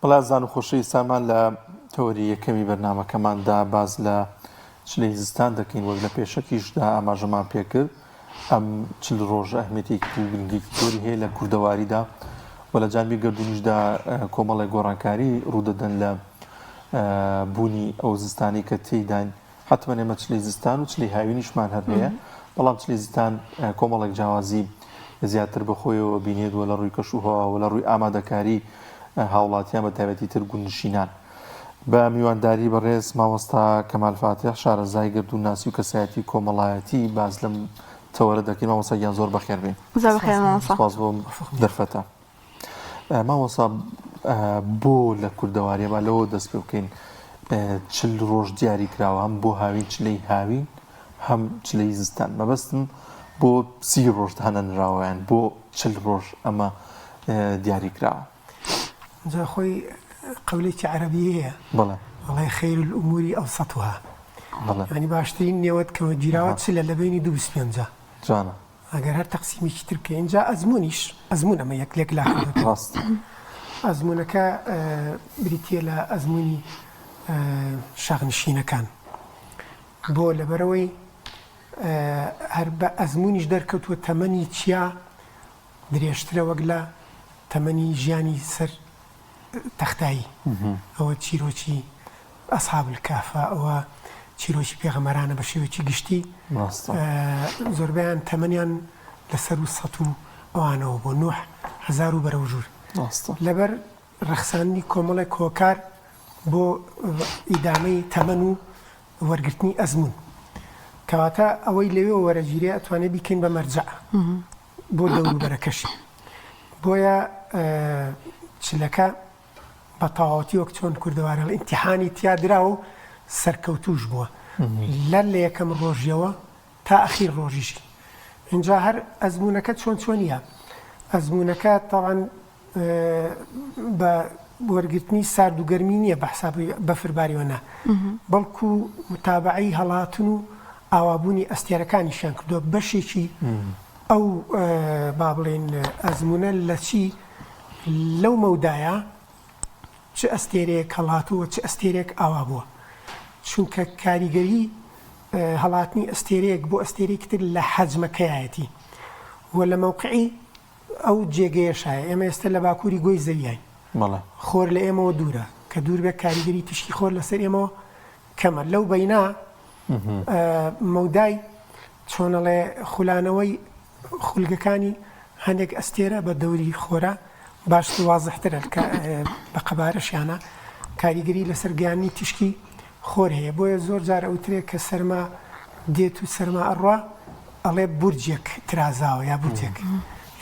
بەڵێ ئازیزان و خۆشەویستانمان لە تەوەری یەکەمی بەرنامەکەماندا باس لە چلەی زستان دەکەین وەک لە پێشەکیشدا ئاماژەمان پێکرد ئەم چل ڕۆژە ئەهمیەتێکی و گرنگێکی زۆری هەیە لە کوردەواریدا و لە جانبی گردونیشدا کۆمەڵێک گۆڕانکاری ڕوودەدەن لە بوونی ئەو زستانی کە تێیداین حەتمەن ئێمە چلەی زستان و چلەی هاوینیشمان هەر هەیە، بەڵام چلەی زستان کۆمەڵێک جیاوازی زیاتر بە خۆیەوە بینێت و لە ڕووی کەش و هەوا و لە ڕووی ئامادەکاری هاوڵاتیان بە تایبەتی تر گوندنشینان. بە میوانداری بەڕێز مامۆستا کەمال فاتیح شارەزای گەردوونناسی و کەسایەتی کۆمەڵایەتی باس لەم تەوەرە دەکەین. مامۆستا گیان زۆر بەخێر بێی. زۆر بەخێر مامۆستا. سپاس بۆ دەرفەتە. مامۆستا بۆ لە کوردەواریە با لەوە دەست پێ بکەین چل ڕۆژ دیاری کراوە هەم بۆ هاوین چلەی هاوین هەم چلەی زستان مەبەستم بۆ سی ڕۆژ دانەنراوەیان بۆ چل ڕۆژ ئەمە دیاری کراوە جا خۆی قەولێکی عەرەبی هەیە بەڵێ ئەڵێ خیر الامور اوسطها بەڵێ یعنی باشترین نێوەت کە گیراوە چلە لە بینی دوو 25 جوانە ئەگەر هەر تەقسیمێکی تر بکەین جا ئەزموونیش ئەزموون ئەمە یەک لێک لا کردۆتەوە. ڕاستە. ئەزموونەکە بریتییە لە ئەزموونی شاخنشینەکان. بۆ لەبەرئەوەی هەر بە ئەزموونیش دەرکەوتووە تەمەنی چیا درێژترە وەک لە تەمەنی ژیانی سەر تەختایی. ئەوە چیرۆکی اصحاب الکهفە، ئەوە چیرۆکی پێغەمبەرانە بە شێوەیەکی گشتی زۆربەیان تەمەنیان لە سەروو سەت و ئەوانەوە بووە، نوح هەزار و بەرەو ژوور. لەبەر ڕەخساندنی کۆمەڵێک هۆکار بۆ ئیدامەی تەمەن و وەرگرتنی ئەزموون. کەواتە ئەوەی لەوێوە وەرەگیرێ ئەتوانێ بیکەین بە مەرجەع بۆ دەوروبەرەکەشی. بۆیە چلەکە بە تەواوەتی وەک چۆن کوردەوارێڵ ئیمتیحانی تیا دراوە و سەرکەوتووش بووە لە لە یەکەم ڕۆژیەوە تا ئەخیر ڕۆژیشی. ئینجا هەر ئەزموونەکە چۆن چۆنیە؟ ئەزموونەکە تەبعەن بە وەرگرتنی سارد و گەرمی نییە بە حسابی بەفر باریوە نا، بەڵکو متابەعەی هەڵاتن و ئاوابوونی ئەستێرەکانیشیان کردووە، بەشێکی ئەو با بڵێین ئەزموونە لە چی لەو مەودایە چ ئەستێرەیەک هەڵاتووە چ ئەستێرەیەک ئاوا بووە چونکە کاریگەری هەڵاتنی ئەستێرەیەک بۆ ئەستێرەیەکی تر لە حەجمەکەیایەتی و لە مەوقعی ئەو جێگەیەشایە ئێمە ئێستا لە باکووری گۆی زەویاین خۆر لە ئێمەوە دوورە کە دوور بێت کاریگەری تیشکی خۆر لەسەر ئێمەوە کەمە لەو بەینا مەودای چۆنەڵێ خولانەوەی خولگەکانی هەندێک ئەستێرە بە دەوری خۆرا باشتر وازحترە کە بە قەبارەشیانە کاریگەری لەسەر گەیاندنی تیشکی خۆر هەیە بۆیە زۆر جار ئەوترێ کە سەرما دێت و سەرما ئەڕوا ئەڵێ بورجێک ترازاوە یا بورجێک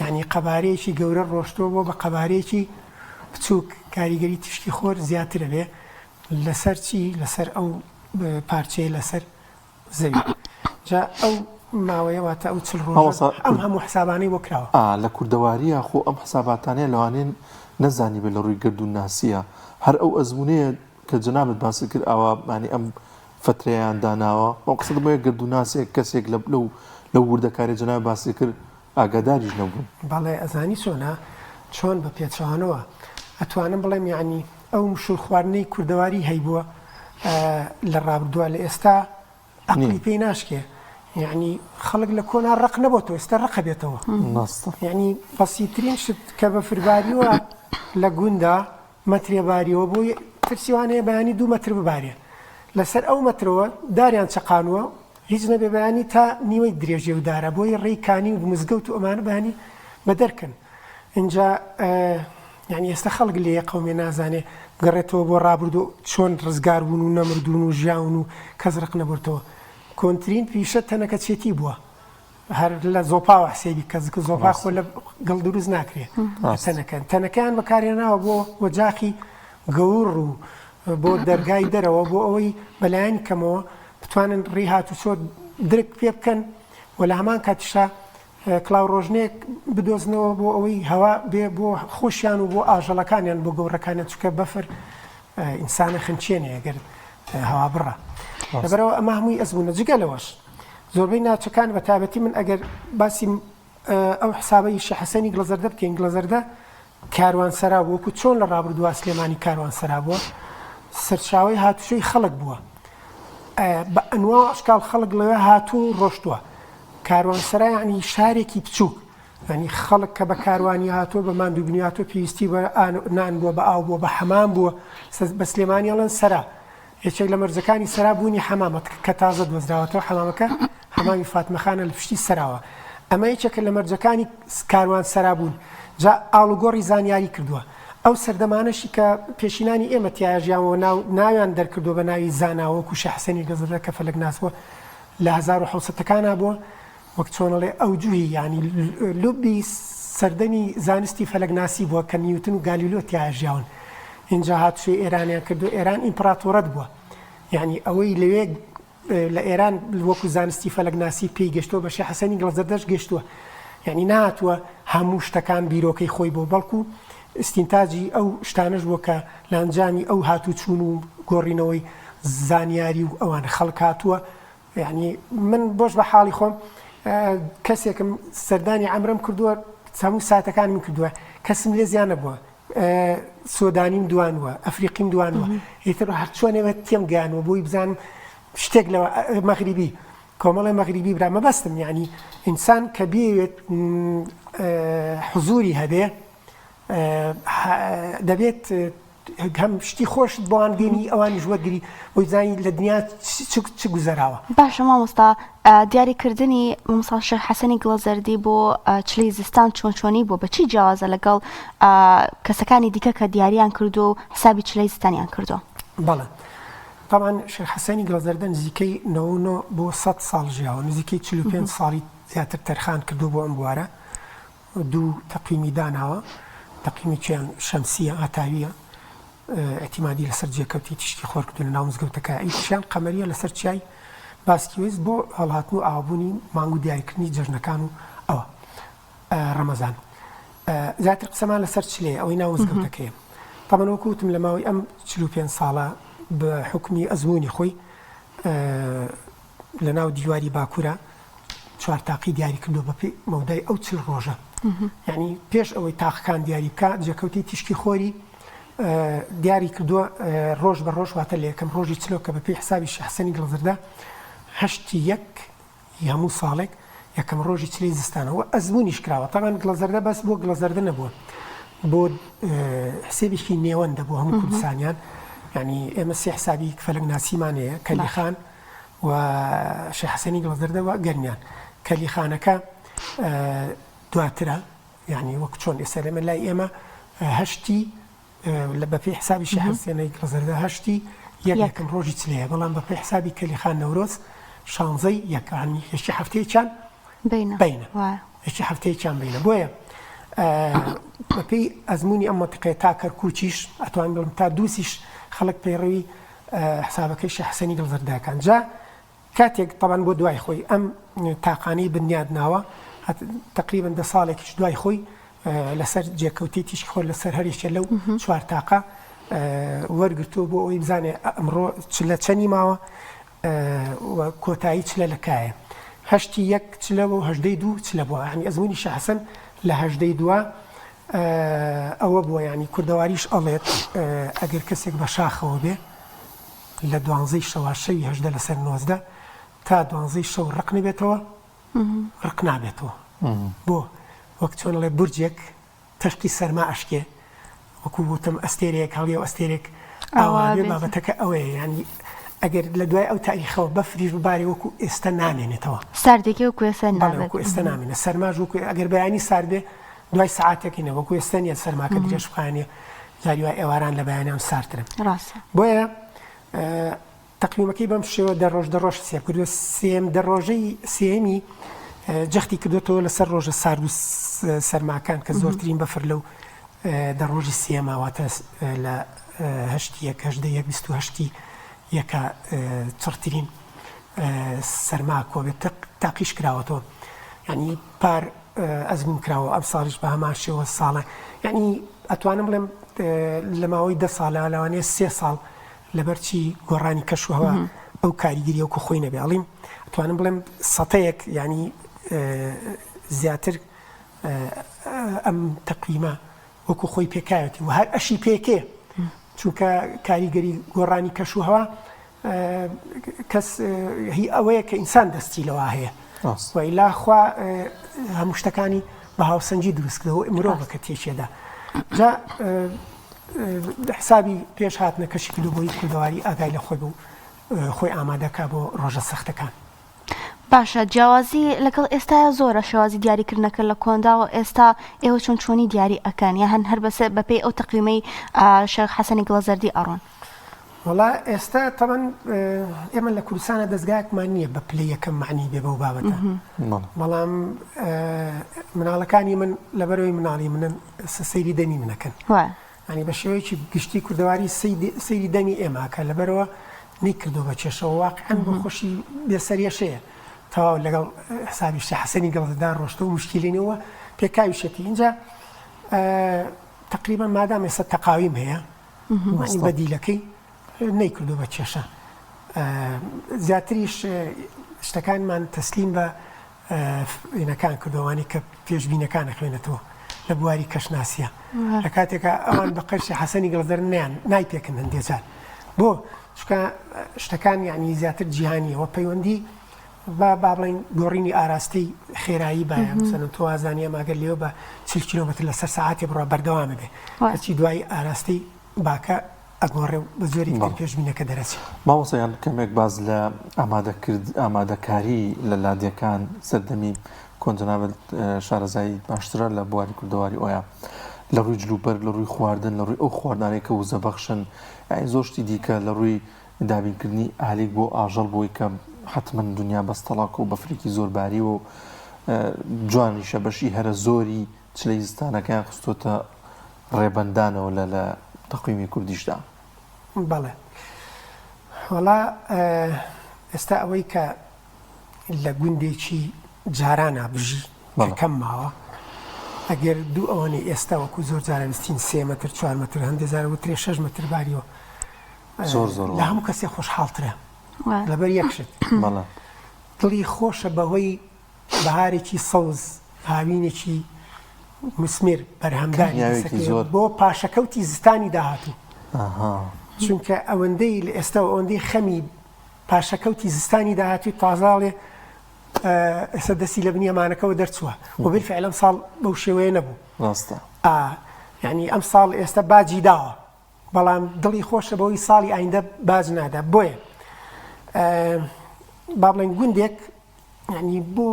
یعنی قەبارەیەکی گەورە ڕۆشتووە بۆ بە قەبارەیەکی بچووک کاریگەری تیشکی خۆر زیاترە بێ لەسەر چی لەسەر ئەو پارچەیە لەسەر زەوی جا ئەو ماوەیە واتە ئەو چل ڕۆژە مامۆستا ئەم هەموو حسابانەی بۆ کراوە. ئا لە کوردەوارییا خۆ ئەم حساباتانەیە لەوانەیە نەزانیبێ لە ڕووی گەردوونناسییە هەر ئەو ئەزموونەیە کە جەنابت باست کرد ئاوا مانی ئەم فەترەیان داناوە مەقسەدم ئەوەیە گەردوونناسێک کەسێک لە لەو لەو وردەکاریە جەنابت باست کرد ئاگاداریش نەبوون. بەڵێ ئەزانی چۆنە چۆن بە پێچەوانەوە ئەتوانم بڵێم یەعنی ئەو مشوور خواردنەی کوردەواری هەیبووە لە ڕابردووە لە ئێستا ئەقلی پێی ناشکێ یعنی خەڵک لە کۆنا ڕق نەبۆتەوە ئێستا ڕقە بێتەوە یعنی بەسیترین شت کە بەفرباریوە لە گوندا مەترێ باریەوە بۆی ترسیوانەیە بەیانی دوو مەتر ببارێ لەسەر ئەو مەترەوە داریان چەقانووە هیچ نەبێ بەیانی تا نیوەی درێژی و دارە بۆی ڕێی کانی و مزگەوت و ئەمانە بەیانی بەدەرکەن ئینجا یعنی ئێستا خەڵک لێیە قەومێ نازانێ بگەڕێتەوە بۆ ڕابردوو چۆن ڕزگار بوون و نەمردوون و ژیاون و کەس ڕق نەبرتەوە کۆنترین پیشە تەنەکە چێتی بووە هەر لە زۆپاوە حسێبی کە زکە زۆپا خۆ لە گڵ دروست ناکرێ تەنەکەن تەنەکەیان بەکارهێناوە بۆ وەجاخی گەور و بۆ دەرگای دەرەوە بۆ ئەوەی بەلایەن کەمەوە بتوانن ڕێی هاتوچۆ درک پێ بکەن و لە هەمان کاتیشا کڵاو ڕۆژنێک بدۆزنەوە بۆ ئەوەی هەوا بێ بۆ خۆشیان و بۆ ئاژەڵەکانیان بۆ گەورەکانیان چونکە بەفر ئینسانە خنچێنێ گەر هەوا بڕە لەبەرەوە ئەمە هەمووی ئەزمونە جگە لەوەش زۆربەی ناوچەکان بە تایبەتی من ئەگەر باسی ئەو حسابەی شێخ حەسەنی گڵەزەردە بکەین گڵەزەردە. کاروانسەرا بووە، وەکو چۆن لە ڕابردووا سلێمانی کاروانسەرا بووە، سەرچاوەی هاتوچۆی خەڵک بووە. بە ئەنوا و ئەشکاڵ خەڵک لەوێ هاتووە و ڕۆشتووە. کاروانسەرا یەعنی شارێکی بچووک، یەعنی خەڵک کە بە کاروانی هاتووە، بە ماندووبنی هاتووە، پێویستی بە نان بووە، بە ئاو بووە، بە حەمام بووە. بە سلێمانی ئەڵێن سەرا. یەکێک لە مەرجەکانی سەرا بوونی حەمامە کە تازە دۆزراوەتەوە، حەمامەکە حەمامی فاتمەخانە لە پشتی سەراوە. ئەمە یەکێکە لە مەرجەکانی کاروان سەرا بوون. جا ئاڵوگۆڕی زانیاری کردووە. ئەو سەردەمانەشی کە پێشینانی ئێمە تیایا ژیاوە ناو ناویان دەرکردووە بە ناوی زانا وەکوو شێخ حەسەنی گەزەردە کە فەلەکناس بووە لە 1700 ەکانا بووە وەک چۆن ئەڵێ ئەوجوهی یانی لوبی سەردەمی زانستی فەلەکناسی بووە کە نیوتن و گالیلۆ تیایا ژیاون ئینجا هاتوچۆی ئێرانیان کردو ئێران ئیمپڕاتۆڕەت بووە یانی ئەوەی لەوێ لە ئێران وەکو زانستی فەلەکناسی پێی گەشتووە بە شێخ حەسەنی گڵەزەردەش گەشتووە یعنی نهاتووە هەموو شتەکان بیرۆکەی خۆی بۆ بەڵکو ئیستینتاجی ئەو شتانەش بووە کە لە ئەنجامی ئەو هاتوچوون و گۆڕینەوەی زانیاری و ئەوان خەڵک هاتووە یعنی من بۆش بە حاڵی خۆم کەسێکم سەردانی عەمرەم کردووە هەموو ساتەکانم کردووە کەسم لێ زیان نەبووە سۆدانیم دوانوە ئەفریقیم دوانوە ئیتر هەرچۆنێوە تێم گەیانوە بۆی بزانم شتێک لە مەغریبی کۆمەڵی مەغریبی برا مەبەستم یعنی ئینسان کە بێوێت حزوری هەبێ دەبێت هەم شتی خۆشت بۆوان بێنی ئەوانیش وەرگری بۆی بزانی لە دنیا چ گوزەراوە. باشە مامۆستا دیاری کردنی مامۆستا شێخ حەسەنی گڵەزەردی بۆ چلەی زستان چۆن چۆنی بووە بە چی جیاوازە لەگەڵ کەسەکانی دیکە کە دیاریان کردووە و حسابی چلەی زستانیان کردووە؟ بەڵێ تەبعەن شێخ حەسەنی گڵەزەردە نزیکەی 99 بۆ 100 ساڵ ژیاوە نزیکەی 45 ساڵی زیاتر تەرخان کردووە بۆ ئەم بوارە دوو تەقویمی داناوە، تەقویمێکیان شەمسییە، هەتاوییە، ئیعتیمادی لەسەر جێکەوتی تیشکی خۆر کردووە لەناو مزگەوتەکە، ئەویتریشیان قەمەرییە لەسەر چیای باسکی وێست بۆ هەڵهاتن و ئاوابوونی مانگ و دیاریکردنی جەژنەکان و ئەوە ڕەمەزان. زیاتر قسەمان لەسەر چلەیە، ئەوەی ناو مزگەوتەکەیە. تەبعەن وەکو وتم لە ماوەی ئەم 45 ساڵە بە حوکمی ئەزموونی خۆی لەناو دیواری باکوورا چوار تاقی دیاری کردووە بەپێی مەودای ئەو چل ڕۆژە یعنی پێش ئەوەی تاقەکان دیاری بکە جێکەوتی تیشکی خۆری دیاری کردووە ڕۆژ بە ڕۆژ واتە لە یەکەم ڕۆژی چلۆ کە بەپێی حسابی شەحسەنی گڵزردا هەشتی یەک هەموو ساڵێک یەکەم ڕۆژی چلی زستانەوە ئەزمونیش کراوە تاوان گڵەزەردە بەس بۆ گڵەزەردە نەبووە بۆ حسێبێکی نێوەندە بۆ هەموو کوردستانیان ینی ئێمە سێ حسابی فەلەک ناسیمان هەیە کەلیخان و شێخ حەسەنی گڵەزەردە و گەرمیان کەلیخانەکە دواترە یعنی وەک چۆن ئێستا لەمە لای ئێمە هەشتی لە بەپێی حسابی شێخ حەسەنی گڵەزەردە هەشتی یەک یەکەم ڕۆژی چلەیە بەڵام بەپێی حسابی کەلیخان نەورۆز شانزەی یەکانی هێشتی هەفتەیەکیان بینە هێشتی هەفتەیەکیان بینە بۆیە بەپێی ئەزمموی ئەم مەتقەیە تا کەرکوچیش ئەتوان بڵم تا دووسیش خەڵک پەیڕەوی حسابەکەی شێخ حسێنی دڵ زەرداکان جا کاتێک تەبان بۆ دوای خۆی ئەم تاقانەی بنیاد ناوە تقریبا دە ساڵێکیش دوای خۆی لەسەر جێکەوتی تیشکی خۆر لەسەر هەریشە لەو چوار تاقە وەرگتووە بۆ ئەوەی بزانێ ئەمڕۆ چ لە چەنی ماوە و کۆتایی چلە لە کایە هەشتی یەک چلە و هەژدەی دوو چلە بووە ینی ئەزمموی شەحسن لە هەژدەی دووە ئەوە بووە یانی کوردەواریش ئەڵێت ئەگەر کەسێک بە شاخەوە بێ لە دوانزەی شەوا شەوی هەژدە لەسەر 19 تا دوانزەی شەو ڕق نەبێتەوە ڕق نابێتەوە بۆ وەک چۆن ئەڵێ بورجێک تەشقی سەرما ئەشکێ وەکو وتم ئەستێرەیەک هەڵیە و ئەستێرێک ئاوا بێ بابەتەکە ئەوەیە یانی ئەگەر لە دوای ئەو تاریخەوە بەفریش ببارێ وەکو ئێستا نامێنێتەوە ساردێکی وەکو ئێستا بەڵێ وەکو ئێستا نامێنێ سەرماش وەکو ئەگەر بەیانی سارد بێ دوای سەعاتێکی نە وەکو ئێستا نییە سەرماکە درێژ بخایەنێ جاری وای ئێواران لە بەیانیان ساردترە ڕاستە بۆیە تەقویمەکەی بەم شێوە دە ڕۆژ دە ڕۆژ حسێب کردووە سێم دە ڕۆژەی سێیەمی جەختی کردوێتەوە لەسەر ڕۆژە سارد و سەرماکان کە زۆرترین بەفر لەو دە ڕۆژی سێما واتە لە هەشتی یەک هەژدە یەک 28 یەکە چڕترین سەرما کۆبێت تاقیش کراوەتەوە ینی پار ئەزمون کراوە ئەم ساڵیش بە هەمان شێوە ساڵە یعنی ئەتوانم بڵێم لە ماوەی دە ساڵە لەوانەیە سێ ساڵ لەبەر چی گۆڕانی کەشوهەوا ئەو کاریگەریە وەکو خۆی نەبێ ئەڵیم ئەتوانم بڵێم سەتەیەک ینی زیاتر ئەم تەقویمە. وەکو خۆی پێکاوێتی و هەر ئەشی پێکێ چونکە کاریگەری گۆڕانی کەش و هەوا کەس هی ئەوەیە کە ئینسان دەستی لەوە هەیە ویلا خوا هەموو شتەکانی بە هاوسەنگی دروست کردەوە مرۆڤەکە تێکێدا جا حسابی پێش هاتنە کەشی کردو بۆی کوردەواری ئاگای لە خۆی بوو خۆی ئامادەکا بۆ ڕۆژە سەختەکان. باشە جیاوازی لەگەڵ ئێستایا زۆرە شێوازی دیاری کردنەکە لە کۆندا و ئێستا ئێوە چۆن چۆنی دیاری ئەکەن یا هەن هەر بەسە بەپێی ئەو تەقویمەی شێخ حەسەنی گڵەزەردی ئەڕۆن؟ وەڵا ئێستا تەبەن ئێمە لە کوردستانە دەزگایەکمان نییە بە پلەی یەکەم مەعنی بێ بەو بابەتە بەڵام مناڵەکانی من لەبەرەوەی مناڵی منن سەیری دەمی منەکەن یانی بە شێوەیەکی گشتی کوردەواری سەیری دەمی ئێمە ئەکا لەبەرئەوە نەیکردووە بە کێشەوە واقعەن بۆ خۆشی بێ سەرێشەیە تەواو لەگەڵ حسابی شێخ حەسەنی گەڵدەدا ڕۆشتەوە مشکیلی نییە پێکاویشێتی اینجا تقریبا مادام ئێستا تەقاویم هەیە مانی بەدیلەکەی نەیکردو بە کێشە زیاتریش شتەکانمان تەسلیم بە ینەکان کردووە ئەوانەی کە پێشبینەکان ئەخوێنێتەوە لە بواری کەشناسیە لە کاتێکا ئەوان بە قەرشی حەسەنی گەڵدەر نیان نایپێکن هەندێ جار بۆ چونکە شتەکان یعنی زیاتر جیهانیەوە پەیوەندی با با بڵین گۆڕینی ئاراستەی خێرایی باە مثلەن تۆ وازانی ئەم ئەگەر لێوە بە 40 کیلۆمەتر لەسەر سەعاتێ بڕە بەردەوامە بێ کەچی دوای ئاراستەی باکە ئەگۆڕێ و بە جۆرێکی تر پێشبینەکە دەرەچێ. مامۆستا گیان کەمێک باس لە ئامادەکرد ئامادەکاری لە لادێکان سەردەمی کۆن جەنابت شارەزایی باشترە لە بواری کوردەواری ئۆیا لە ڕووی جلوبەرگ لە ڕووی خواردن لە ڕووی ئەو خواردانەی کە وزەبەخشن یانی زۆر شتی دیکە لە ڕووی دابینکردنی ئالیک بۆ ئاژەڵ بۆی کە حەتمەن دنیا بەستەڵاکە و بەفرێکی زۆر باریوە و جوانیشە بەشی هەرە زۆری چلەی زستانەکەیان خستۆتە ڕێبەندانەوە لە لە تەقویمی کوردیشدا. بەڵێ وەڵا ئێستا ئەوەی کە لە گوندێکی جارانا بژی کە کەم ماوە ئەگەر دوو ئەوەنەی ئێستا وەکو زۆر جارە ویستین سێ مەتر چوار مەتر هەندێ جارە وترێ شەش مەتر باریەوە زۆر زۆر لە هەموو کەسێ خۆشحاڵترە لەبەر یەک شت دڵی خۆشە بەهۆی بەهارێکی سەوز، هاوینێکی موسمیر بەرهەمداری دەسەکەوێت بۆ پاشەکەوتی زستانی داهاتوو. چونکە ئەوەندەی لە ئێستاوە ئەوەندەی خەمی پاشەکەوتی زستانی داهاتووی تازاڵێ ئێستا دەستی لە بنی ئەمانەکەوە دەرچووە و بالفعل ئەم ساڵ بەو شێوەیە نەبوو. ڕاستە. یعنی ئەم ساڵ ئێستا باجی داوە بەڵام دڵی خۆشە بەوەی ساڵی ئایندە باج نادا بۆیە با بڵێن گوندێک یعنی بۆ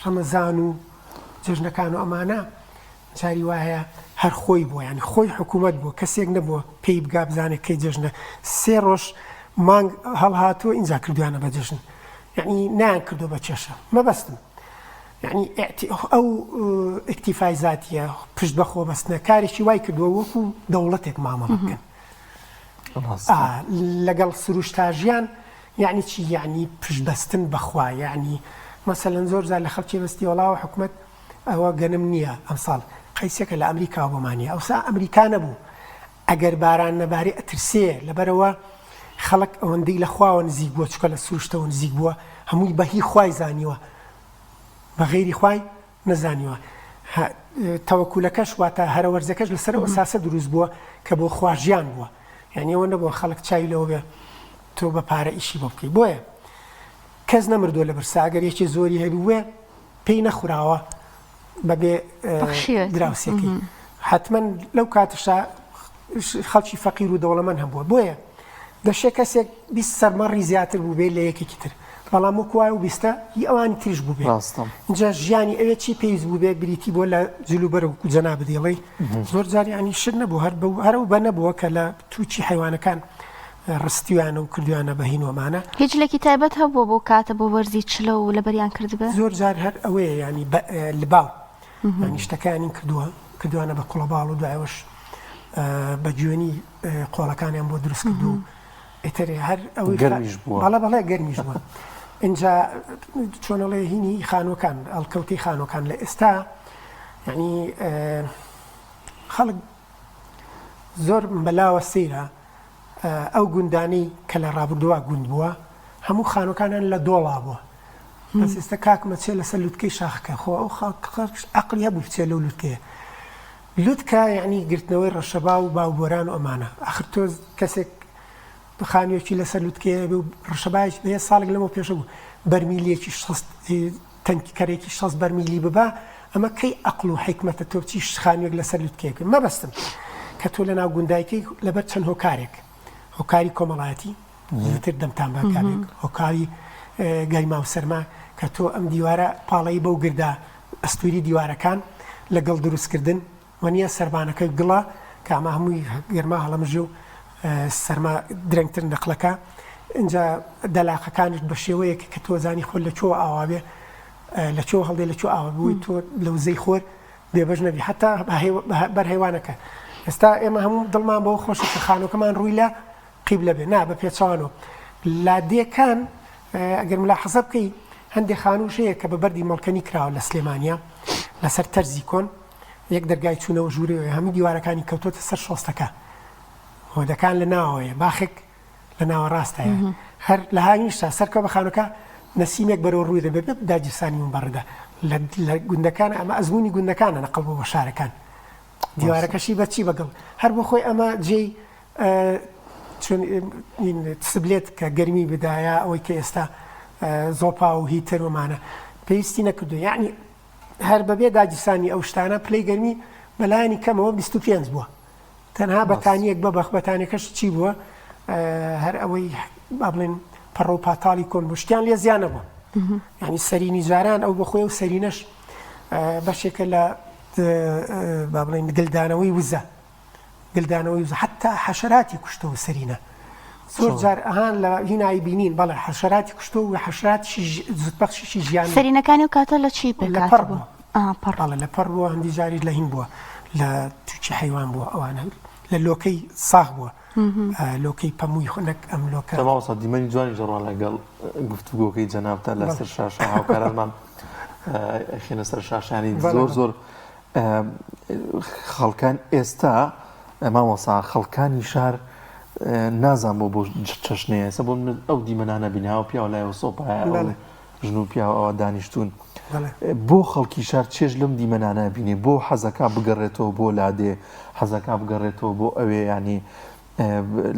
ڕەمەزان و جەژنەکان و ئەمانە جاری وایە هەر خۆی بووە یعنی خۆی حکوومەت بووە کەسێک نەبووە پێی بگا بزانێت کەی جەژنە سێ ڕۆژ مانگ هەڵهاتووە ئینجا کردویانە بە جەژن یعنی نایان کردو بە کێشە مەبەستم یعنی ئەو ئیکتیفای زاتیە پشت بە خۆبەستنە کارێکی وای کردووە وەکو دەوڵەتێک مامەڵە بکەن لەگەڵ سروشتا ژیان یەعنی چی یەعنی پشت بەستن بە خوا یەعنی مەسەلەن زۆر جار لە خەڵکی بەستی وەڵاوە حکومەت ئەوە گەنم نییە ئەمساڵ قەیسێکە لە ئەمریکاوە بۆمان نییە ئەوسا ئەمریکا نەبوو ئەگەر باران نەبارێ ئەترسێ لەبەرەوە خەڵک ئەوەندەی لە خواوە نزیک بووە چکە لە سروشتەوە نزیک بووە هەمووی بەهی خوای زانیوە بە غەیری خوای نەزانیوە تەوەکولەکەش واتە هەرەوەرزەکەش لەسەر ئەو ئەساسە دروست بووە کە بۆ خوا ژیان بووە یعنی ئەوە نەبووە خەڵک چاوی لەوە بێ تۆ بە پارە ئیشی بۆ بکەی بۆیە کەس نەمردووە لە برسا ئەگەر یەکێ زۆری هەبووێ پێی نەخوراوە بەبێ دراوسێکی حتمما لەو کاتشا خەڵکی فەقیر و دەوڵەمەند هەبووە بۆیە دەشێ کەسێک 20 سەر مەڕی زیاتر بووبێ لە یەکێکی تر بەڵام وەکو وایە و بیستە هی ئەوانی تریش بووبێ ڕاستە جا ژیانی ئەوێ چی پێویست بووبێ بریتی بووە لە جلوبەرگ وەکو جەنابت دەیڵێی زۆر جار یانی شت نەبوو هەر بەو هەر ئەو بە نەبووە کە لە تووکی حەیوانەکان ڕستیویانە و کردویانە بە هین و ئەمانە. هیچ جلێکی تایبەت هەبووە بۆ کاتە بۆ وەرزی چلە و لەبەریان کردبێ؟ زۆر جار هەر ئەوەیە یانی بە لباو یانی شتەکانین کردووە کردوانە بە کوڵەباڵ و دوایەوەش بە گوێنی قۆڵەکانیان بۆ دروست کردو ئیتر هەر ئەوەی گەرمیش بووە بەڵێ بەڵێ گەرمیش بووە اینجا چۆنەڵێ هینی خانوەکان ئەڵکەوتەی خانوەکان لە ئێستا یعنی خەڵک زۆر بەلاوە سەیرە ئەو گوندانەی کە لە ڕابردووە گوند بووە هەموو خانوەکانیان لە دۆڵا بووە بەس ئێستا کاکمە چێ لەسەر لوتکەی شاخەکە خۆ ئەو خەڵک عەقڵی هەبوو بچێ لەو لوتکەیە. لوتکە یەعنی گرتنەوەی ڕەشەبا و باو بۆران و ئەمانە ئاخر تۆ کەسێک خانوویەکی لەسەر لوتکەیە بێ و ڕەشەبایەکی بەهێز ساڵێک لەمەو پێشە بوو بەرمیلێکی 60 تەنکەرێکی 60 بەرمیلی ببا ئەمە کەی ئەقڵ و حیکمەتە تۆ بچی خانوویەک لەسەر لوتکەیەک مەبەستم کە تۆ لەناو گوندایکەی لەبەر چەند هۆکارێک هۆکاری کۆمەڵایەتی زووتر دەمتان با کابێک هۆکاری گەرما و سەرما کە تۆ ئەم دیوارە پاڵەی بەو گردا ئەستوری دیوارەکان لەگەڵ دروستکردن وەنیە سەربانەکە گڵە کە ئەمە هەمووی گەرما هەڵەمژێ و سەرما درەنگتر نەقلەکە ئینجا دەلاقەکانیش بە شێوەیەک کە تۆ زانی خۆر لە کوێوە ئاوا بێ لە کوێوە هەڵدێ لە کوێ ئاوا بووی تۆ لە وزەی خۆر بێبەش نەبی حتا بەر هەیوانەکە ئێستا ئێمە هەموو دڵمان بەوە خۆشە کە خانووەکەمان ڕووی لە قیبلە بێ نا بە پێچەوانەوە لادێکان ئەگەر ملاحەزە بکەی هەندێک خانووش هەیە کە بە بەردی مەڵکەنی کراوە لە سلێمانیا لەسەر تەرزی کۆن یەک دەرگای چوونەوە ژوورەوە هەموو دیوارەکانی کەوتۆتە سەر شۆستەکە هۆدەکان لە ناوەیە باخێک لە ناوەڕاستە هەر لە هاوینشتا سەرکە بە خانەکە نەسیمێک بەرەو ڕووی دەبێت داگیرسانی من بەڕدا لە گوندەکان ئەمە ئەزمموی گوندەکانە نەقڵ بۆ بە شارەکان دیوارەکەشی بەچی بەگڵ هەر بۆ خۆی ئەمە جێی سبلێت کە گەرمی بدایە ئەوەی کە ئێستا زۆپا و هیتەر ومانە پێویستی نەکردو یعنی هەر بەبێ داگیرسانی ئەو شتانە پلەی گەرمی بەلایەنی کەمەوە 25 بووە تەنها بەتانیەک بە بەخ بەتانەکەش چی بووە هەر ئەوەی با بڵێن پەڕۆ و پاتاڵی کۆن بوو شتیان لێ زیان نەبوو ینی سەرینی جاران ئەو بەخۆی و سەرینەش بەشێکە لە با بڵێن گلدانەوەی وزە گلدانەوەی وزە حتا حەشەراتی کوشتەوە سەرینە زۆر جار ئەهان لە هینای بینین بەڵێ حەشەراتی کوشتەوە و حەشراتیشی زودبەخشیشی ژیان سەرینەکانی و کاتە لە چی لە پەڕ بووە پەڕ بەڵێ لە پەڕ بووە هەندی جاریش لە هین بووە لە تووکی حەیوان بووە ئەوانە لە لۆکەی ساغ بووە لۆکەی پەمووی خۆ نەک ئەم لۆکە. مامۆستا دیمەنی جوانی جەڕا لەگەڵ گفتوگۆکەی جەنابتا لەسەر شاشە هاوکارانمان ئەخێنە سەر شاشانی زۆر زۆر خەڵکان ئێستا مامۆسا خەڵکانی شار نازان بۆ بۆ چەشنەیە ئێستا بۆ من ئەو دیمەنانە بیناوە پیاو لای سۆپایە ژن و پیاو ئەوە دانیشتون بۆ خەڵکی شار چێژ لەم دیمەنانە بینێ بۆ حەزەکە بگەڕێتەوە بۆ لادێ حەزەکە بگەڕێتەوە بۆ ئەوێ ینی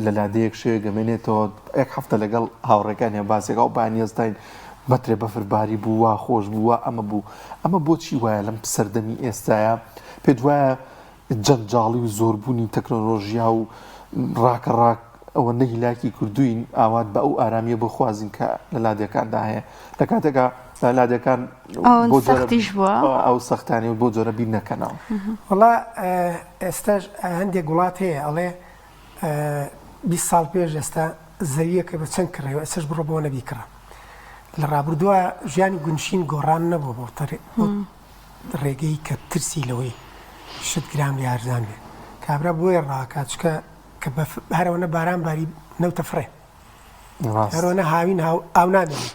لە لادێیەک شەوێک ئەمێنێتەوە یەک هەفتە لەگەڵ هاوڕێکانیان باسێک ئەو بەیانی هەستاین مەترێ بەفر باری بوو وا خۆش بوو وا ئەمە بوو ئەمە بۆچی وایە لەم سەردەمی ئێستاە پێت وایە جەنجاڵی و زۆربوونی تەکنۆلۆژیا و ڕاکە ڕاک ئەوە نەهیلاکی کردوین ئاوات بە ئەو ئارامیە بخوازین کە لە لادێکاندا هەیە لە کاتێکا لە لادێکان بۆ سەختیش بووە ئەو سەختانی و بۆ جۆرە بیر نەکەنەوە وڵا ئێستاش هەندێک وڵات هەیە ئەڵێ 20 ساڵ پێش ئێستا زەویەکە بە چەند کڕێوە ئێستاش بڕۆ بۆ نەبی کڕە لە ڕابردووە ژیانی گونشین گۆڕان نەبوو بۆ ڕێگەی کە ترسی لەوەی شت گران بێ هەرزان بێ کابرا بۆیە ڕاکات چکە کە هەرەوەنە باران باری نەوتە فڕێ هەرۆنە هاوین ئاو نامێنێ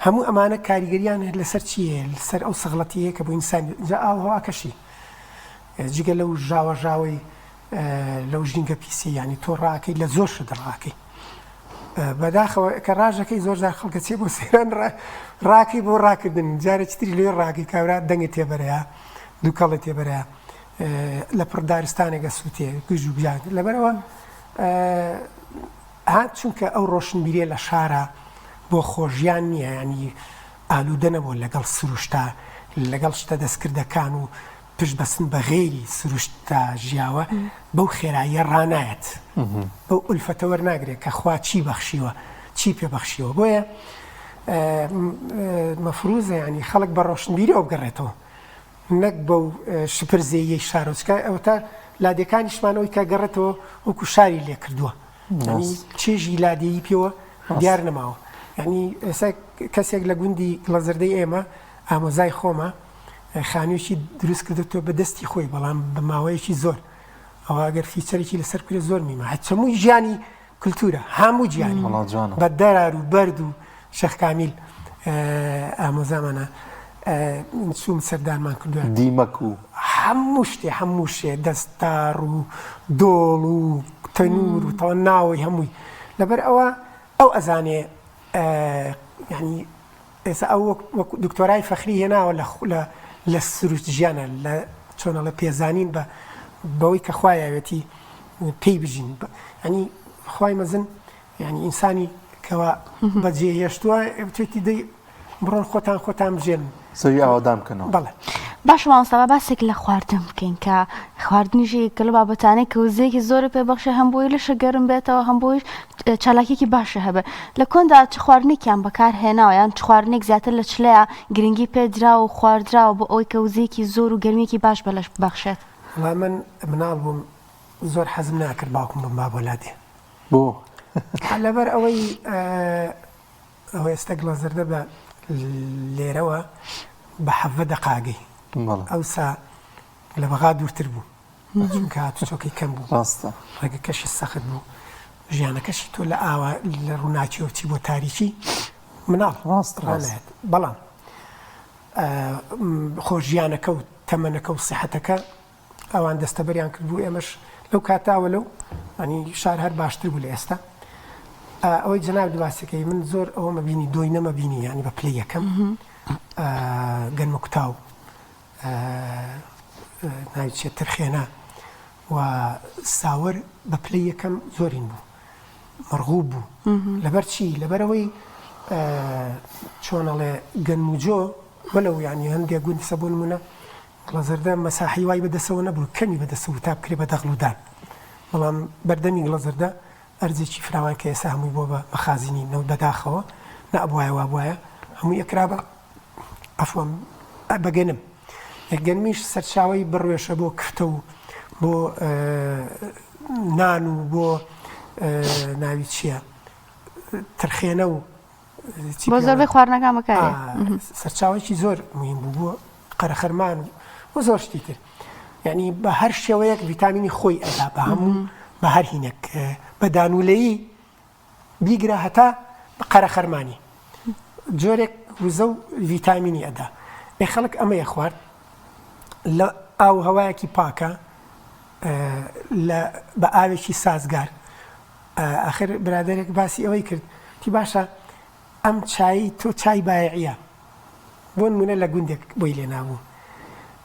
هەموو ئەمانە کاریگەریان لەسەر چییە لەسەر ئەو سەغڵەتیەیە کە بۆ ئینسان جا ئاو هەواکەشی جگە لەو ژاوە ژاوەی لەو ژینگە پیسی ینی تۆ ڕاکەی لە زۆر شت ڕاکەی بەداخەوە کە ڕاژەکەی زۆر جار خەڵکە چێ بۆ سێران ڕاکەی بۆ ڕاکردن جارێکی تری لێ ڕاکەی کاورا دەنگی تێبەرەیە دووکەڵی تێبەرەیە لە پڕ دارستانێکە سووتێ گژ و گیان لەبەرەوە ها چونکە ئەو ڕۆشنبیریە لە شارا بۆ خۆژیان نیە یانی ئالودە نەبووە لەگەڵ سروشتا لەگەڵ شتە دەستکردەکان و پشت بەستن بە غەیری سروشتتا ژیاوە بەو خێراییە ڕانایەت بەو ئولفەتە وەرناگرێت کە خوا چی بەخشیوە چی پێ بەخشیوە بۆیە مەفروزە ینی خەڵک بە ڕۆشنبیریەوە بگەڕێتەوە نەک بەو شپرزەییەی شارۆچکە ئەوەتا لادێکانیشمان ئەوی کە گەڕێتەوە وەکو شاری لێ کردووە چێژی لادێیی پێوە دیار نەماوە یعنی ئێستا کەسێک لە گوندی گڵەزەردەی ئێمە ئامۆزای خۆمە خانوویەکی دروست کردێتەوە بە دەستی خۆی بەڵام بە ماوەیەکی زۆر ئەوە ئەگەر فیچەرێکی لەسەر بکرێت زۆر میمە هەچەمووی ژیانی کلتورە هەموو جیانی وەڵا جوانە. بە دەرار و بەرد و شێخ کامیل ئامۆزامانە چووم سەردانمان کردووە. دیمەک و. هەموو شتێ هەموو شتێ دەستاڕ و دۆڵ و تەنوور و تەوە ناوەی هەمووی لەبەر ئەوە ئەو ئەزانێ یانی ئێستا ئەو وەک دکتۆرای فەخری هێناوە لە لە لە سروشت ژیانە لە. چۆن ئەڵێ پێزانین بە بەوەی کە خوا یاوێتی پێی بژین ینی خوای مەزن یعنی ئینسانی کەوا بەجێ هێشتووە توێتی دەی بڕۆن خۆتان خۆتان بژێن. زەوی ئاوەدان بکەنەوە. بەڵێ. باشە مامۆستا با باسێک لە خواردن بکەین کە خواردنیش یەکێکە لەو بابەتانەی کە وزەیەکی زۆری پێ بەخشێ هەم بۆی لەشە گەرم بێتەوە هەم بۆی چالاکیەکی باشە هەبێ لە کۆندا چ خواردنێکیان بەکار هێناوە یان چ خواردنێک زیاتر لە چلەیە گرنگی پێ دراوە و خواردراوە بۆ ئەوەی کە وزەیەکی زۆر و گەرمیەکی باش بە لەش ببەخشێت؟ وەڵا من مناڵ بووم زۆر حەزم ناکرد باوکم بمبا بۆ لادێ. بۆ؟ لەبەر ئەوەی ئەوە ئێستا گڵەزەردە بە لێرەوە بە حەڤە دەقاگەی ئەوسا لە بەغا دوورتر بوو چونکە هاتوچۆکەی کەم بوو ڕاستە ڕێگەکەشی سەخت بوو ژیانەکەشی تۆ لە ئاوا لە ڕووناکیەوە چی بۆ تاریکی مناڵ ڕاست ڕانایەت بەڵام خۆ ژیانەکە و تەمەنەکە و سیحەتەکە ئەوان دەستەبەریان کردبوو ئێمەش لەو کاتاوە لەو ینی شار هەر باشتر بوو لە ئێستا ئەوەی جەنابت باسەکەی من زۆر ئەوەمە بینی دۆی نەمە بینی ینی بە پلەی یەکەم گەنمە کوتاو ناوی چیە ترخێنە و ساوەر بە پلەی یەکەم زۆرین بوو مەرغوب بوو لەبەر چی لەبەرەوەی چۆنەڵێ گەنم و جۆ وەلەو ینی هەندێک گوند سە بۆ نمونە گڵەزەردە مەساحەی وای بەدەسەوە نەبوو کەمی بەدەسەوە بوو تا بکرێ بە دەغڵ و دان. بەڵام بەردەمی گڵەزەردە ئەرزێکی فراوان کە ئێستا هەمووی بووە بە مەخازینی نەوت بەداخەوە نە ئەبوایە وابوایە هەمووی ئەکرا بە عەفوەن بە گەنم. گەنمیش سەرچاوەی بڕوێشە بۆ کفتە و بۆ نان و بۆ ناوی چییە ترخێنە و بۆ زۆربەی خواردنەکان بەکارێ. سەرچاوەیەکی زۆر مهم بوو بۆ قەرەخەرمان و زۆر شتی تر یعنی بە هەر شێوەیەک ڤیتامینی خۆی ئەدا بە هەموو بە هەر هینێک بە دانولەیی بیگرە هەتا قەرەخەرمانی جۆرێک وزە و ڤیتامینی ئەدا ئێ خەڵک ئەمەیە خوارد لە ئاو هەوایەکی پاکە لە بە ئاوێکی سازگار ئاخر برادەرێک باسی ئەوەی کرد وتی باشە ئەم چایی تۆ چای بایعیە بۆ نمونە لە گوندێک بۆی لێ نابوو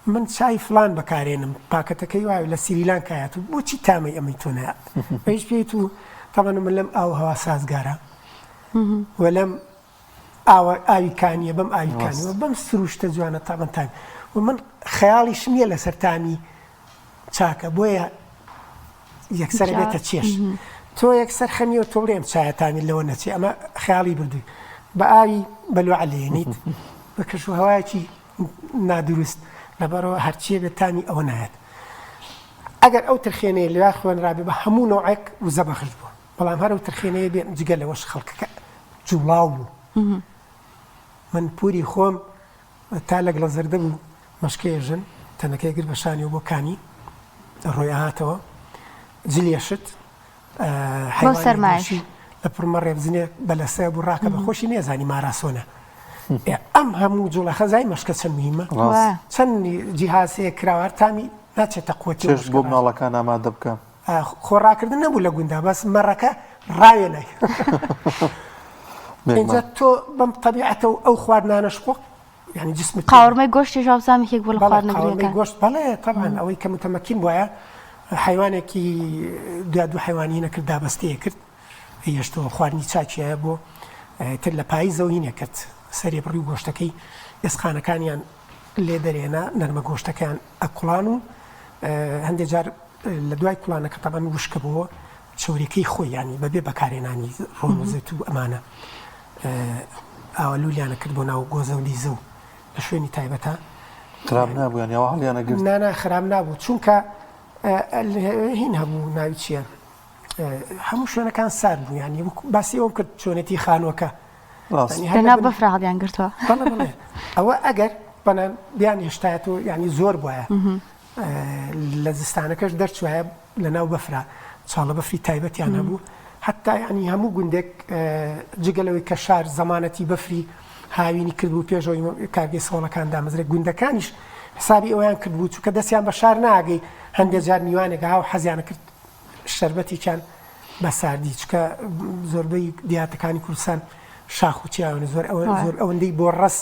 من چای فلان بەکارێنم پاکەتەکەی وایە لە سریلانکایەت و بۆچی تامەی ئەمەی تۆ نایە ئەویش پێی تو تەبەن من لەم ئاو هەوا سازگارە و لەم ئاوە ئاوی کانیە بەم ئاوی کانیەوە بەم سروشتە جوانە تابەن تامی و من خەیاڵیشم نییە لەسەر تامی چاکە بۆیە یەکسەر بێتە چێش تۆ یەکسەر خەمیەوە تۆ بڵێ ئەم چایە تامی لەوە نەچێ ئەمە خەیاڵی بردووی بە ئاوی بەلوعە لێنیت بە کەش و هەوایەکی نادروست لەبەرەوە هەرچیە بێت تامی ئەوە نایەت ئەگەر ئەو ترخێنەیە لەوا خوێنرابێ بە هەموو نەوعێک وزە بەخش بووە بەڵام هەر ئەو ترخێنەیە بێ جگە لەوەش خەڵکەکە جوڵاو بوو من پوری خۆم تا لەگڵە زەردە بوو مەشکەیە ژن تەنەکەی گرت بە شانیەوە بۆ کانی ڕۆی ئەهاتەوە جلی ئەشت بۆ سەرمایش لە پڕمە ڕێبزنێ بە لەسە بوو ڕاکە بە خۆشی نێزانی ماراسۆنە ئەم هەموو جوڵە خەزای مەشکە چەند مهمە چەند جیهازەیە کراوە تامی ناچێتە قوتی چێشت بۆ مناڵەکان ئامادە بکە خۆ ڕاکردن نەبوو لە گوندا بەس مەڕەکە ڕاوێنای اینجا تۆ بەم تەبیعەتە و ئەو خواردنانەش خۆ یعنی جسمت قاورمەی گۆشتیش وابزانم یەکێک بوو لە بەڵێ خواردنە قاورمەی گرنگەکان. گۆشت بەڵێ تەبعەن ئەوەی کە متەمەکین بوایە حەیوانێکی دو دوو حەیوانی نەکرد دابەستەیە کرد هێشتەوە خواردنی چاکیایە بۆ تر لە پاییزەوە هینە کرد سەرێ بڕی و گۆشتەکەی ئێسقانەکانیان لێ دەرێنا نەرمە گۆشتەکەیان ئەکوڵان و هەندێک جار لە دوای کوڵانەکە تەبعەن وشکە بۆوە چەوریەکەی خۆی یانی بەبێ بەکارهێنانی ڕۆن و زەیت و ئەمانە ئاوا لولیانە کرد بۆ ناو گۆزە و لیزە و لە شوێنی تایبەتە خراپ نابوو یان یاوە هەڵیانە گرت نانا خراپ نابوو چونکە هین هەبوو ناوی چییە هەموو شوێنەکان سارد بوو یانی باسی ئەوم کرد چۆنێتی خانووەکە لەناو بەفرا هەڵیان گرتووە ئەوە ئەگەر بەنان بیان هێشتایەتەوە یانی زۆر بواە لە زستانەکەش دەرچوایە لە ناو بەفرا چاڵە بەفری تایبەتیان هەبوو حتا ینی هەموو گوندێک جگە لەوەی کە شار زەمانەتی بەفری هاوینی کردبوو پێشەوەی کارگەی سەوڵەکان دامەزرێت گوندەکانیش حسابی ئەویان کردبوو چونکە دەستیان بە شار ناگەی هەندێک جار میوانێک هاو حەزیانە کرد شەربەتێکیان بە ساردی چکە زۆربەی دیاتەکانی کوردستان شاخ و چیاوانە زۆر زۆر ئەوەندەی بۆ ڕەس.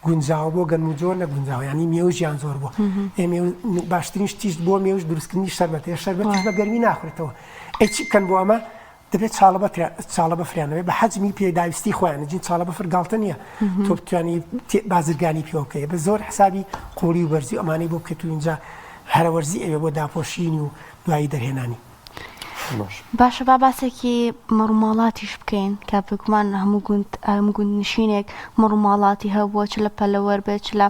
گونجاوە بۆ گەنم و جۆ نەگونجاوە یانی مێوژیان زۆر بووە ئێ مێو باشترین شتیش بۆ مێوژ دروستکردنی شەربەتە شەربەتیش بە گەرمی ناخورێتەوە ئەی چی بکەن بۆ ئەمە دەبێت چاڵە بەفر چاڵە بەفریان هەبێت بە حەجمی پێداویستی خۆیان جین چاڵە بەفر گاڵتە نییە تۆ بتوانی بازرگانی پێوە بکەی بە زۆر حسابی قوڵی و بەرزی ئەمانەی بۆ بکەیت و اینجا هەرەوەرزی ئەوێ بۆ داپۆشینی و دوایی دەرهێنانی. باشە با باسێکی مەڕوماڵاتیش بکەین کە بێگومان هەموو گوند هەموو گوندنشینێک مەڕوماڵاتی هەبووە چ لە پەلەوەر بێت چ لە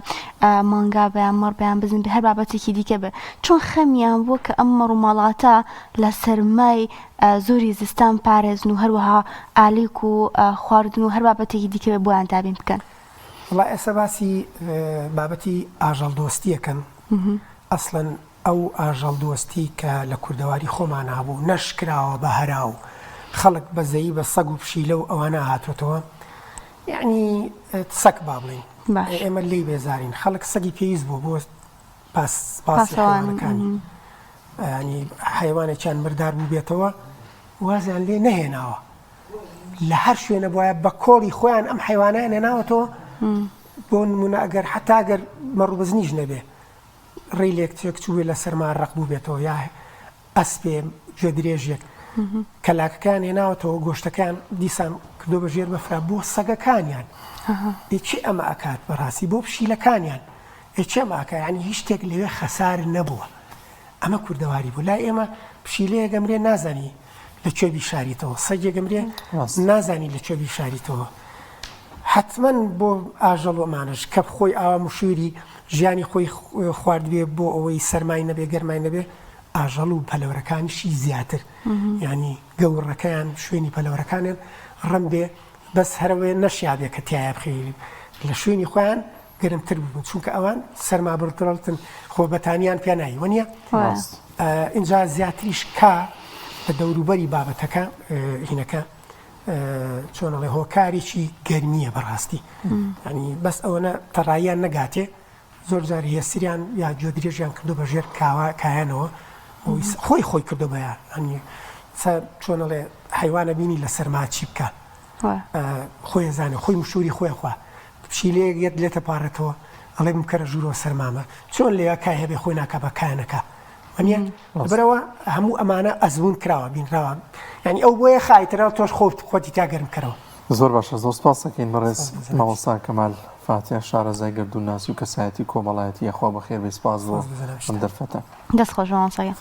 مانگا بێ یان مەڕ بێ یان بزن بێ هەر بابەتێکی دیکە بێ چۆن خەمیان بووە کە ئەم مەڕوماڵاتە لە سەرمای زۆری زستان پارێزن و هەروەها ئالیک و خواردن و هەر بابەتێکی دیکە بێ بۆیان دابین بکەن. وەڵا ئێستا باسی بابەتی ئاژەڵ دۆستی ئەکەن ئەسڵەن ئەو ئاژەڵ دۆستی کە لە کوردەواری خۆمانا هەبوو نەشکراوە بە هەرا و خەڵک بەزەیی بە سەگ و پشیلە و ئەوانە هاتۆتەوە یەعنی سەگ با بڵێین ئێمە لێی بێزارین خەڵک سەگی پێویست بوو بۆ پاس پاسی حەیوانەکانی ینی حەیوانێکیان مردار بووبێتەوە وازیان لێ نەهێناوە لە هەر شوێنە بواە بە کۆڵی خۆیان ئەم حیوانیان هێناوەتەوە بۆ نمونە ئەگەر حتا گەر مەڕوبزنیش نەبێ ڕێی لێک تێک چووبێ لە سەرما ڕەق بووبێتەوە یا ئەسپێ گوێ درێژێک کەلاکەکەیان هێناوەتەوە گۆشتەکەیان دیسان کردو بە ژێر بەفرا بۆ سەگەکانیان ئێ کێ ئەمە ئەکات بەڕاستی بۆ پشیلەکانیان ئێ کێ ئەمە ئەکات یانی هیچ شتێک لەوێ خەسار نەبووە ئەمە کوردەواری بوو لای ئێمە پشیلەیەک ئەمرێ نازانی لە کوێ بیشاریتەوە سەگێک ئەمرێ نازانی لە کوێ بیشاریتەوە حەتمەن بۆ ئاژەڵ و ئەمانەش کە خۆی ئاوا مشووری ژیانی خۆی خواردبێ بۆ ئەوەی سەرمای نەبێ گەرمای نەبێ ئاژەڵ و پەلەوەرەکانیشی زیاتر یانی گەوڕەکەیان شوێنی پەلەوەرەکانیان ڕم بێ بەس هەرەوەیە نەشیابێ کە تایە بخەوی لە شوێنی خۆیان گەرمتر بوون چونکە ئەوان سەرما بڕترڵتن خۆ بەتانیان پێ نایی وەنیە اینجا زیاتریش کا لە دەوروبەری بابەتەکە هینەکە چۆنەڵێ هۆکارێکی گەرمیە بەڕاستی ینی بەس ئەوەنە تەڕاییان نەگاتێ زۆر جار هێسریان یا گوێ درێژیان کردو بە ژێر کاوە کایانەوە خۆی خۆی کردو بە هەنی چۆنەڵێ حیوانە بینی لە سەرما چی بکە خۆی زانێ خۆی مشوری خۆی خوا پشیلەیەک یەت لێتە پارێتەوە ئەڵێ بمکەرە ژوورەوە سەرمامە چۆن لێ کای هەبێ خۆی ناکە بە کایەنەکە وەنیە لەبەرئەوە هەموو ئەمانە ئەزموون کراوە بینراوە یعنی ئەو بۆیە خایترە تۆش خۆت خۆتی تا گەرم کەرەوە. زۆر باشە زۆر سپاس دەکەین بەڕێز مامۆستا کەمال فاتیح شارەزای گەردوونناسی و کەسایەتی کۆمەڵایەتی یاخوا بەخێربێی سپاس بۆ ئەم دەرفەتە. دەست خۆش مامۆستا گیان.